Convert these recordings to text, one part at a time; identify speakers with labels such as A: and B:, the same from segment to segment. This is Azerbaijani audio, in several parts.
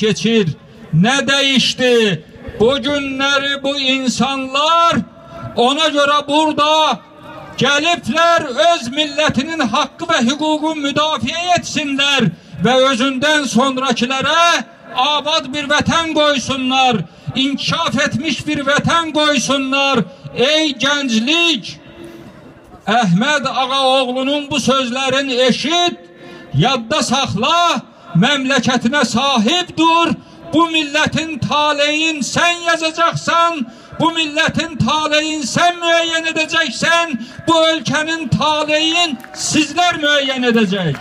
A: keçir. Nə dəyişdi? Bu günləri bu insanlar ona görə burada gəliblər, öz millətinin haqqı və hüququ müdafiə etsinlər və özündən sonrakilərə abad bir vətən qoysunlar, inkişaf etmiş bir vətən qoysunlar. Ey gənclik! Əhməd Ağaoğlunun bu sözlərini eşit, yadda saxla, məmləkətinə sahib dur. Bu millətin taleyin sən yazacaqsan, bu millətin taleyin sən müəyyən edəcəksən, bu ölkənin taleyin sizlər müəyyən edəcək.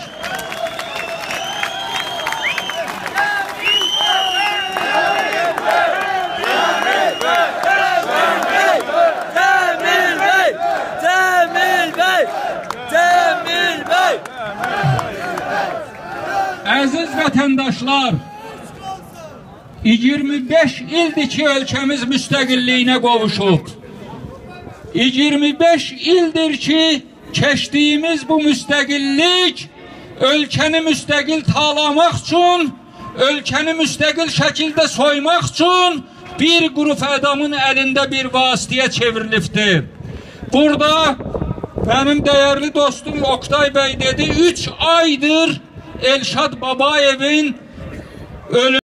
B: Cemil Bey! Cemil Bey! Cemil Bey!
A: Əziz vətəndaşlar, 25 ildir ki ölkəmiz müstəqilliyinə qovuşub. 25 ildir ki keçdiyimiz bu müstəqillik ölkəni müstəqil talamaq üçün, ölkəni müstəqil şəkildə soymaq üçün bir qrup adamın əlində bir vasitəyə çevrilibdir. Burada mənim dəyərli dostum Oktay bəy dedi, 3 aydır Elşad Babayevin ölümü